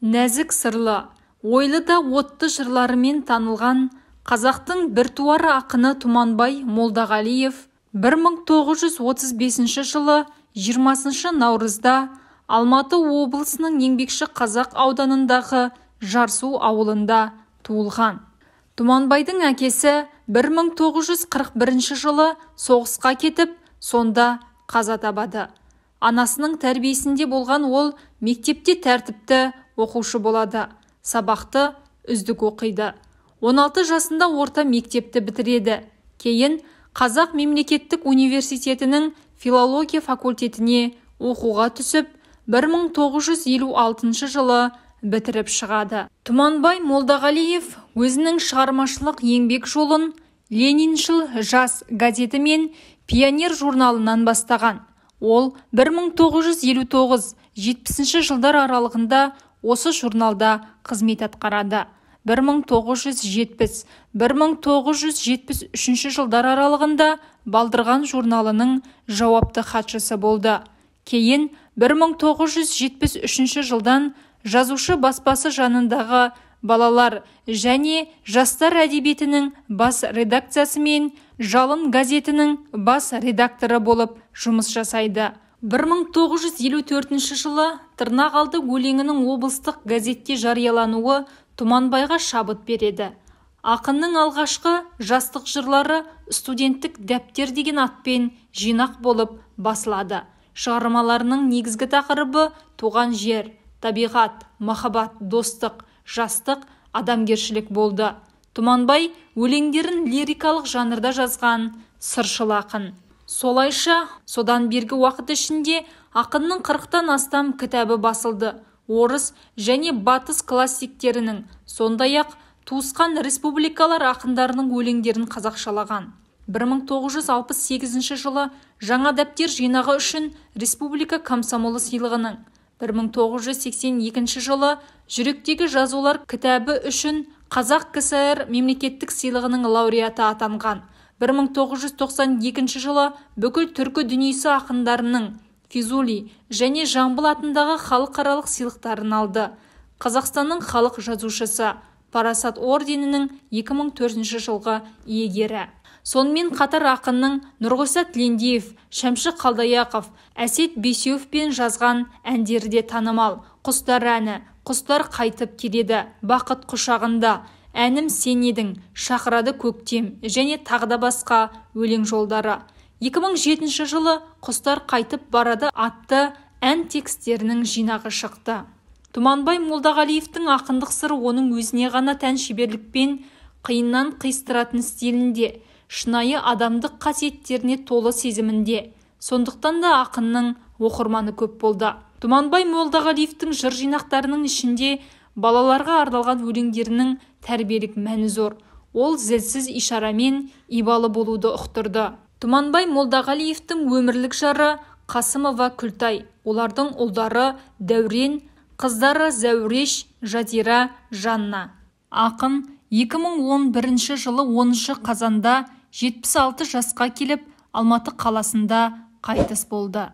Нәзік сырлы, ойлы да отты жырларымен танылған қазақтың біртуар ақыны Тұманбай Молдағалиев 1935 жылы 20 наурызда Алматы облысының Еңбекшіқазақ ауданындағы Жарсу ауылында туылған. Тұманбайдың әкесі 1941 жылы соғысқа кетіп, сонда қаза табады. Анасының тәрбиесінде болған ол мектепте тәртіпті оқушы болады, сабақты үздік оқиды. 16 жасында орта мектепті бітіреді. Кейін Қазақ мемлекеттік университетінің филология факультетіне оқуға түсіп, 1956 жылы бітіріп шығады. Тұманбай Молдағалиев өзінің шығармашылық еңбек жолын «Лениншіл жас» газеті мен «Пионер» журналынан бастаған. Ол 1959-70 жылдар аралығында осы журналда қызмет атқарады. 1970-1973 жылдар аралығында «Балдырған» журналының жауапты хатшысы болды. Кейін 1973 жылдан «Жазушы баспасы» жанындағы балалар және жастар әдебиетінің бас редакциясы мен «Жалын» газетінің бас редакторы болып жұмыс жасайды. 1954 жылы «Тырнақ алды» өлеңінің облыстық газетте жариялануы Тұманбайға шабыт береді. Ақынның алғашқы жастық жырлары «Студенттік дәптер» деген атпен жинақ болып басылады. Шығармаларының негізгі тақырыбы туған жер, табиғат, махаббат, достық, жастық, адамгершілік болды. Тұманбай өлеңдерін лирикалық жанрда жазған сыршыл ақын. Солайша, содан бергі уақыт ішінде ақынның 40-тан астам кітабы басылды. Орыс және батыс классиктерінің, сондай-ақ туысқан республикалар ақындарының өлеңдерін қазақшалаған. 1968 жылы «Жаңа дәптер» жинағы үшін Республика комсомолы сыйлығының, 1982 жылы «Жүректегі жазулар» кітабы үшін Қазақ КСР мемлекеттік сыйлығының лауреаты атанған. 1992 жылы бүкіл түркі дүниесі ақындарының Физули және Жамбыл атындағы халықаралық сыйлықтарын алды. Қазақстанның халық жазушысы, Парасат орденінің 2004 жылғы иегері. Сонымен қатар ақынның Нұрғиса Тілендиев, Шәмші Қалдаяқов, Әсет Бейсеуовпен жазған әндері де танымал. «Құстар әні», «Құстар қайтып келеді», «Бақыт құшағында», «Әнім сен едің», «Шақырады көктем» және тағы да басқа өлең жолдары. 2007 жылы «Құстар қайтып барады» атты ән текстерінің жинағы шықты. Тұманбай Молдағалиевтің ақындық сыры оның өзіне ғана тән шеберлікпен қиыннан қиыстыратын стилінде, шынайы адамдық қасиеттеріне толы сезімінде. Сондықтан да ақынның оқырманы көп болды. Тұманбай Молдағалиевтің жыр жинақтарының ішінде балаларға арналған өлеңдерінің тәрбиелік мәні зор. Ол зілсіз ишарамен ибалы болуды ұқтырды. Тұманбай Молдағалиевтің өмірлік жары Қасымова Күлтай, олардың ұлдары Дәурен, қыздары Зәуреш, Жазира, Жанна. Ақын 2011 жылы 10 қазанда 76 жасқа келіп, Алматы қаласында қайтыс болды.